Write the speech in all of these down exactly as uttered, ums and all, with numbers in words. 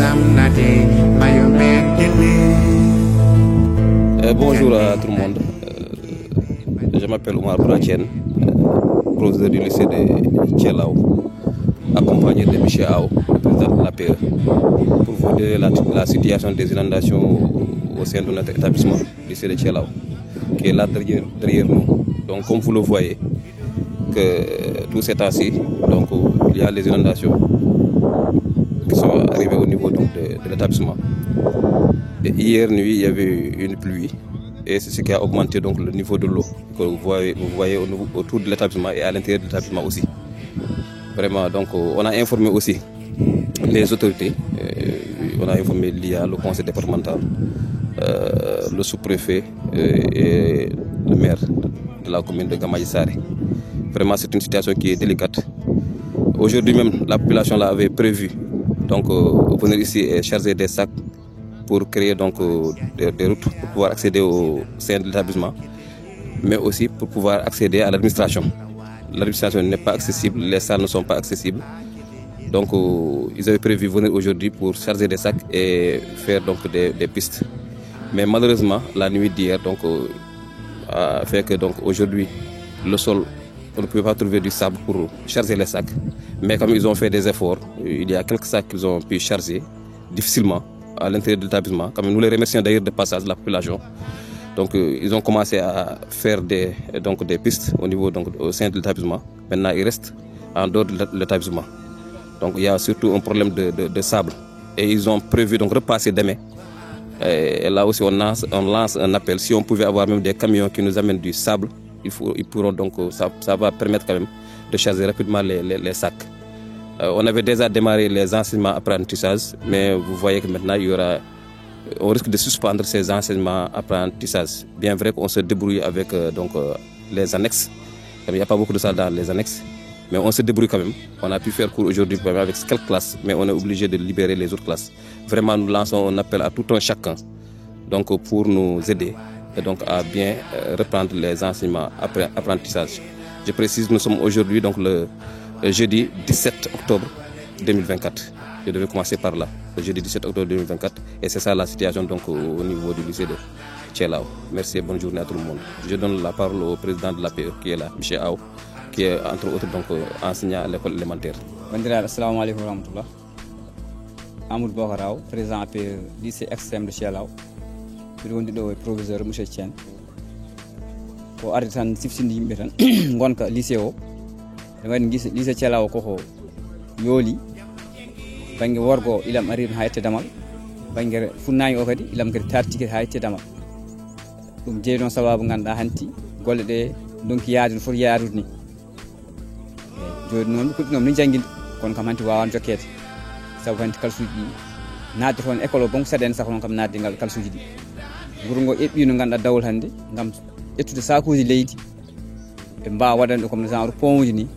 Euh, bonjour à tout le monde. Euh, je m'appelle Omar Bratien, euh, professeur du lycée de Tchelao, accompagné de Michel Ao, le président de l'A P E, pour vous donner la, la situation des inondations au, au sein de notre établissement, lycée de Tchelao, qui est là derrière, derrière nous. Donc, comme vous le voyez, que tout s'est assis. Donc, il y a les inondations qui sont arrivées au niveau donc, de, de l'établissement. Et hier nuit, il y avait une pluie. Et c'est ce qui a augmenté donc, le niveau de l'eau que vous voyez, vous voyez au niveau- autour de l'établissement et à l'intérieur de l'établissement aussi. Vraiment, donc, on a informé aussi les autorités. Euh, on a informé l'I A, le conseil départemental, euh, le sous-préfet euh, et le maire de la commune de Gamaïsari. Vraiment, c'est une situation qui est délicate. Aujourd'hui même, la population là avait prévu donc euh, venir ici et charger des sacs pour créer donc euh, des, des routes pour pouvoir accéder au sein de l'établissement, mais aussi pour pouvoir accéder à l'administration. L'administration n'est pas accessible, les salles ne sont pas accessibles. Donc, euh, ils avaient prévu venir aujourd'hui pour charger des sacs et faire donc des, des pistes. Mais malheureusement, la nuit d'hier, donc, euh, a fait que donc aujourd'hui, le sol, on ne pouvait pas trouver du sable pour charger les sacs. Mais comme ils ont fait des efforts, il y a quelques sacs qu'ils ont pu charger difficilement à l'intérieur de l'établissement. Quand même, nous les remercions d'ailleurs de passage, la population. Donc, euh, ils ont commencé à faire des, donc, des pistes au niveau, donc, au sein de l'établissement. Maintenant, il reste en dehors de l'établissement. Donc, il y a surtout un problème de, de- de sable. Et ils ont prévu donc repasser demain. Et là aussi, on lance, on lance un appel. Si on pouvait avoir même des camions qui nous amènent du sable, il faut, ils pourront donc, euh, ça, ça va permettre quand même de charger rapidement les, les- les sacs. Euh, on avait déjà démarré les enseignements apprentissages, mais vous voyez que maintenant, il y aura, on risque de suspendre ces enseignements apprentissages. Bien vrai qu'on se débrouille avec euh, donc, euh, les annexes. Il n'y a pas beaucoup de salles dans les annexes, mais on se débrouille quand même. On a pu faire cours aujourd'hui quand même avec quelques classes, mais on est obligé de libérer les autres classes. Vraiment, nous lançons un appel à tout un chacun donc, pour nous aider et donc à bien euh, reprendre les enseignements après apprentissages. Je précise, nous sommes aujourd'hui donc le euh, jeudi dix-sept octobre deux mille vingt-quatre. Je devais commencer par là, le jeudi dix-sept octobre deux mille vingt-quatre, et c'est ça la situation donc au au niveau du lycée de Tchelao. Merci et bonne journée à tout le monde. Je donne la parole au président de l'A P E qui est là, M. Ao, qui est entre autres donc euh, enseignant à l'école élémentaire. Bandiraɓe, assalamu aleykum wa rahmatullah. Amadou Bocar Aw, président A P E lycée extrême de Thielaw. Mbiɗo wondi ɗo e proviseur monsieur Thien. Ko arde tan siftinde yimɓe tan ngonka lycée o. Ene waɗi gis- lycée Thielaw o koko yooli. Bannge worgo ilam ari ha ette damal. Bannge funnaange o kadi ilam kadi tarti kadi ha ette damal. Ɗum jeyi noon sababu ngannduɗaa hanti golle ɗe ndonki yaade no foti yaarude ni. Eyi, joni noon puɗɗinoma ni jangguinde, kono kam hanti wawan jokkeede. Sabu hanti kalsuji ɗi naatde toon école o, bon saɗede saka noon kam naatde ngal kalsuji ɗi. Wuuro ngo eɓɓi no ganduɗa dawol hannde ngam ƴettude sakuji leydi, ɓe mbawa waɗande ɗum comme genre pont uji ni,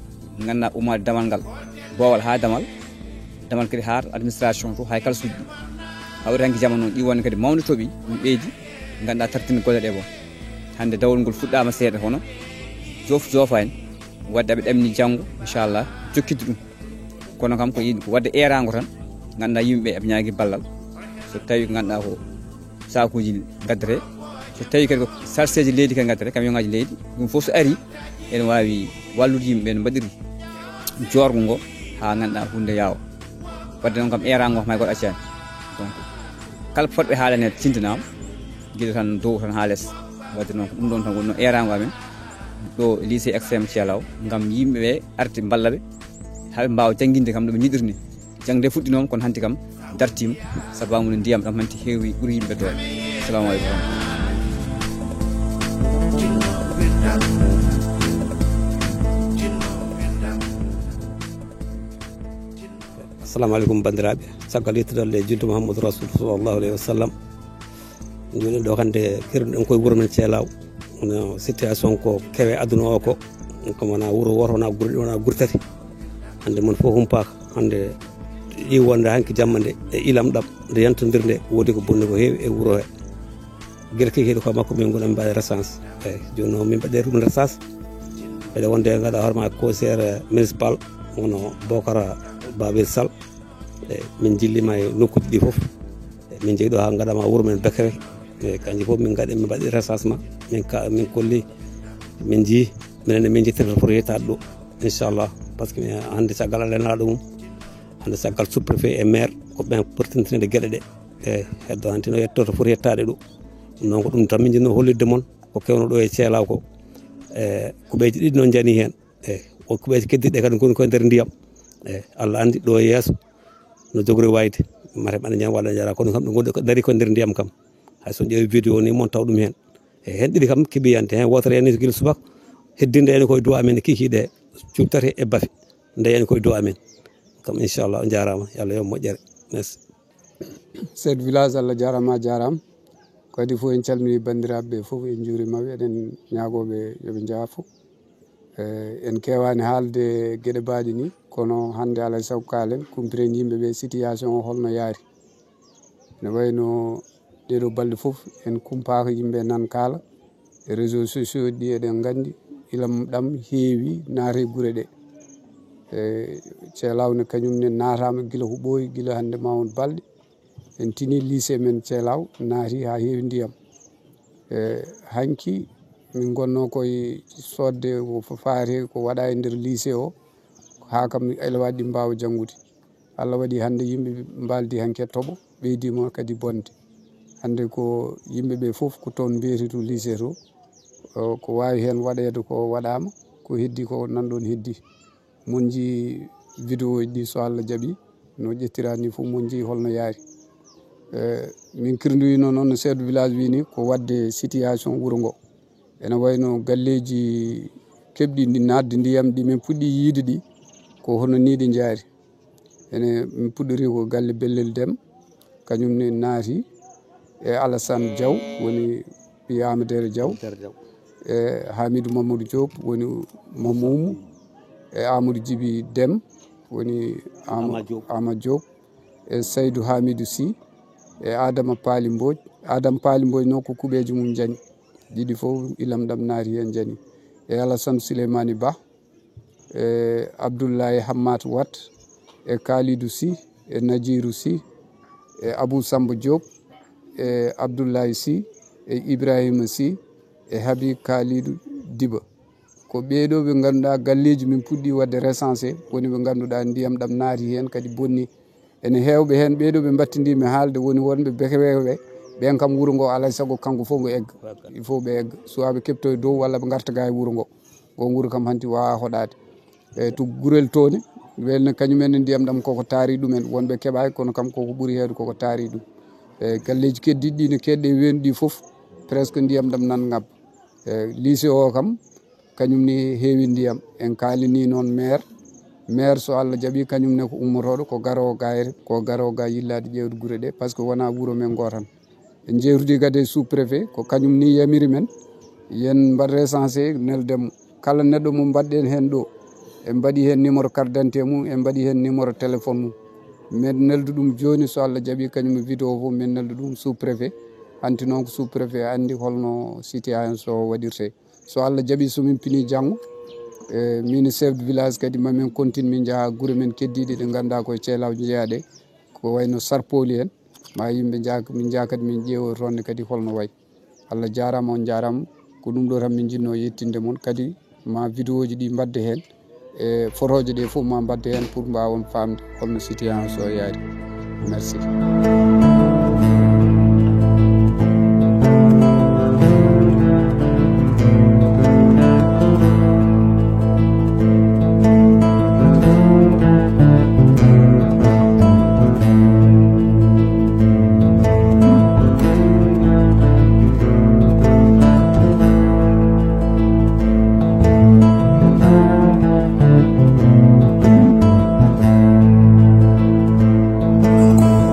ganduɗa ummade damal ngal, Bowal ha damal, damal kadi ha to administration to, hay kalsuji ɗi. Hawri hanki jamanu on ɗi woni kadi mawde toɓi, ɗum ɓeydi, ganduɗa tartinde golle ɗe bon. Hannde dawol ngol fuɗɗama seeɗa kono jof jofa en. Wadde aɓe ɗamini janngo, inchallah, jokkidde ɗum. Kono kam ko yiɗi ko wadde eeraango tan, ngannduɗaa yimɓe ɓe eɓe ñaagi ballal. So tawi ko ngannduɗaa ko sakuuji ngaddete, so tawi kadi ko sarseeji leydi kadi ngaddete, kamiyonŋaaji leydi, ɗum fof so ari, ene waawi wallude yimɓe ɓe no mbaɗiri joorgo ngo haa ngannduɗaa huunde yaawa. Wadde noon kam eeraango kam hay gooto accaani. Donc, kala fotɓe haalane tintanaama, gila tan dow tan haa les. Wadde noon ko ɗum ɗoon tan woni no eeraango amen ɗo lycée extrême Thielaw, ngam yimɓe ɓe arti mballa ɓe, haa ɓe mbaawa jannginde kam no ɓe njiɗiri ni. Jaŋde fuɗɗinooma kono hanti kam dartiima, sababu no ndiyam ɗam hanti heewi ɓuri yimɓe doole. Assalamu aleykum. Assalamu aleykum, banndiraaɓe. Caggal yettude Allah e julde Muhammadu Rasul sallallahu aleyhi wa sallam. Jooni ɗo hannde keruɗen koye wuro men Ceelaw. No situation ko kewe aduna o ko. Comme wona wuro woto, wona gure, wona gure tati. Hannde mon fof humpaaka. Hannde ɗi wonde hanki jamma nde e ilam ɗam nde yantondir nde woodi ko bonni ko heewi e wuro he. Gila kikiiɗe ko makko min ngoni mbaɗa recense. Eyi, jooni noon min mbaɗde ɗum recense. Mbeɗa wonde ngaɗa hoore ma conseillère municipal, woni Bocar Babel Sall. E min jillima e nokkuuji ɗi fof. E min jeyi ɗo haa ngaɗama wuro men Bekere. E kanji fof min ngaɗi, min mbaɗi recensement. Min ka, min kolli, min jii, minen min jettirta fof yettaade ɗo, inchallah. Par ce que hannde caggal Allah e nelaaɗo mum, hannde caggal sous-préfet e maire, ko ɓen ɓurtintinede geɗe ɗe. E heddo hanti no yettoto fof yettaade ɗo. Ɗum noon ko ɗum tan min jiɗno hollitde mon, ko kewno ɗo e Ceelaw ko. E kuɓeeji ɗiɗi noon njani heen. E o kuɓeeji keddiɗe kadi ngoni koye nder ndiyam. E Allah anndi ɗo e yeeso no jogori wayde. Mate ɓe njana walla njara, kono kam ɗum ngoni ko dari koye nder ndiyam kam. Hay so ƴeewi vidéo ni mon taw ɗum heen. E heen ɗiɗi kam kibiyante, heen wootere yani gila subaka, heddinde yani koye duwa amen kikiɗe, cuttate e bafe. Nde yani koye duwa amen. Kam inchallah, on jaaraama, yo Allah yo moƴƴere. Merci. Chef de village, Allah jaaraama, a jaaraama. Kadi fof en calmini banndiraaɓe ɓe fof, en njuuriima ɓe, eɗen ñaagoo ɓe yo ɓe njaafo. E, en keewaani haalde geɗe baaɗe ni, kono hannde alaa e sago kaalen, kumpiren yimɓe ɓe situation o holno yaari. Ne wayno ɗeɗo balɗe fof en kumpaaka yimɓe nan kaala. E réseaux sociaux ɗi eɗen nganndi ilam ɗam heewi naata e gure ɗe. E, Ceelaw ne kañum ne naataama gila ko ɓooyi, gila hannde ma won balɗe. En tini lycée men Ceelaw naati haa heewi ndiyam. E, hanki min ngonno koye soodde ko faati ko waɗa e nder lycée o, haa kam elewaaji ɗi mbaawa janngude. Allah waɗi hannde yimɓe mbaaldi hanki e toɓo, ɓeydiima kadi bonde. Hannde ko yimɓe ɓe fof ko toon mbeeti to lycée to. O, ko waawi heen waɗeede ko waɗaama, ko heddi ko nan ɗoon heddi. Mon njii vidéo ji ɗi, so Allah jaɓi, no ƴettira ni fof mon njii holno yaari. E, min kirnduwino noon no chef de village wii ni ko waɗde situation wuro ngo. Ene wayno galleeji keɓɗi ndi naatde ndiyam ɗi min puɗɗi yiide ɗi, ko hono ni ɗi njaari. Ene min puɗɗori ko galle Bellel Dem, kañum ne naati e Alassane Diaw, woni ɓiy Amadere Diaw, e Hamidou Mamadou Diop, woni Mamoumou, e Amadou Djibi Dem, woni Ama-, Ama Diop. Ama Diop, e Saydou Hamidou Sy, e Adama Paali Mbodj. Adama Paali Mbodj noon ko kuɓeeji mum njani. Ɗiɗi fof ilam ɗam naati heen njani. E Alassane Souleymani Ba, e Abdoulaye Hammat Wat, e Kalidou Sy, e Nadjirou Sy, e Abou Samba Diop, e Abdoulaye Sy, e Ibrahima Sy, e Habib Kalidou Diba. Ko ɓeeɗo ɓe ngannduɗaa galleeji min puɗɗi waɗde recensé, woni ɓe ngannduɗaa ndiyam ɗam naati heen kadi bonni. Ene heewɓe heen ɓeeɗo ɓe mbattindii mi haalde, woni wonɓe bekeweewe ɓeen kam wuro ngo alaa e sago kanko fof ngo egga. Il faut ɓe egga. Soit ɓe keɓto e dow walla ɓe ngarta gaa e wuro ngo. Ngo wuro kam hanti waawaa hoɗaade. E to gurel toone, welno kañum en ndiyam ɗam koko taari ɗumen. Wonɓe keɓaaki, kono kam koko ɓuri heewde koko taari ɗum. E galleeji keddiiɗi ɗi no keedɗe weendu ɗi fof, presque ndiyam ɗam nan ngabba. E lycée o kam, kañum ni heewi ndiyam. En kaalini noon maire. Maire, so Allah jaɓi, kañum ne ko ummotooɗo, ko garoowo ga, ko garoowo ga yillaade ƴeewde gure ɗe, par ce que wonaa wuro men ngo tan. En njeewtidi kadi e sous-préfet, ko kañum ni yamiri men, yen mbaɗ recensé, nelden mo. Kala neɗɗo mo mbaɗɗen heen ɗo, en mbaɗi heen numéro carte d'identité mum, en mbaɗi heen numéro téléphone mum. Min neldu ɗum jooni, so Allah jaɓi, kañum e vidéo fof, min neldu ɗum sous-préfet. Hanti noon ko sous-préfet anndi holno situation o waɗirtee. So Allah jaɓi, so min pini janngo, e min chef de village kadi, ma min continue, min njaha gure men keddiiɗe ɗe ngannduɗaa koye Ceelaw njeyaa ɗe, ko wayno Sarpooli en, ma yimɓe njaha, min njaha kadi min ƴeewa toon ne kadi holno wayi. Allah jaaraama, on njaaraama. Ko ɗum ɗo tan min njiɗno yettinde mon. Kadi ma vidéo ji ɗi mbaɗde heen, e photo ji ɗi fof ma mbaɗde heen pour mbaawon faamde holno situation o yaari. Merci.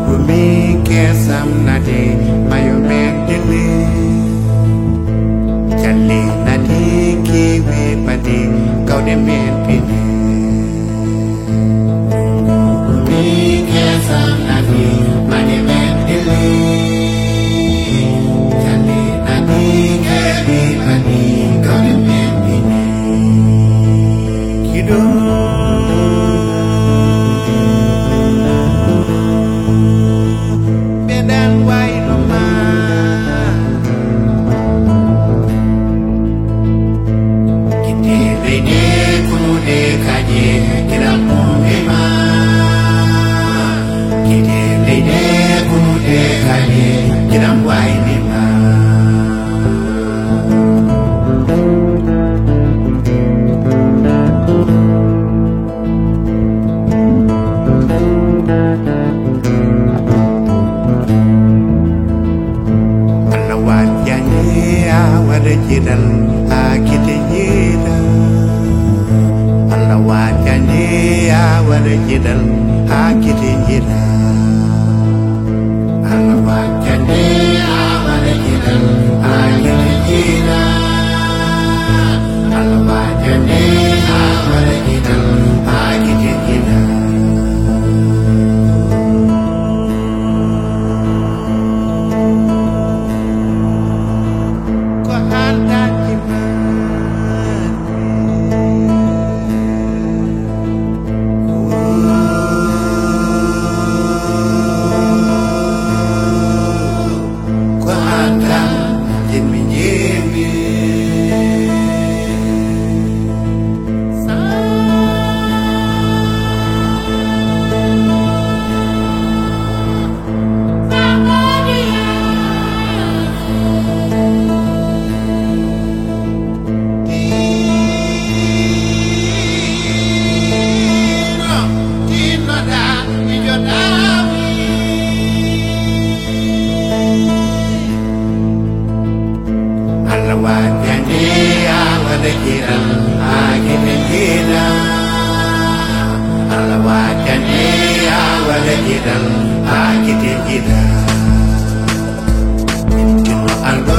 Kumi kesam nade mayo medele. Jali nade kiwe pade kaude men pine. Kumi kesam nade mayo medele. Jali nade kiwe pade kaude men pine. Kido. Jiɗal haa kite jiɗa. Allah waajane yaa waɗa jiɗal haa kite jiɗa. Allah waajane yaa waɗa jiɗal haa kite jiɗa. Allah waajane yaa waɗa jiɗal haa kite jiɗa. Ko haaldaaki maɗɗe. Ko haaldaaki maɗɗe. Allah waajane yaa waɗa jiɗal haa kite jiɗa. Allah waajane yaa waɗa jiɗal haa kite jiɗa. Tinno algo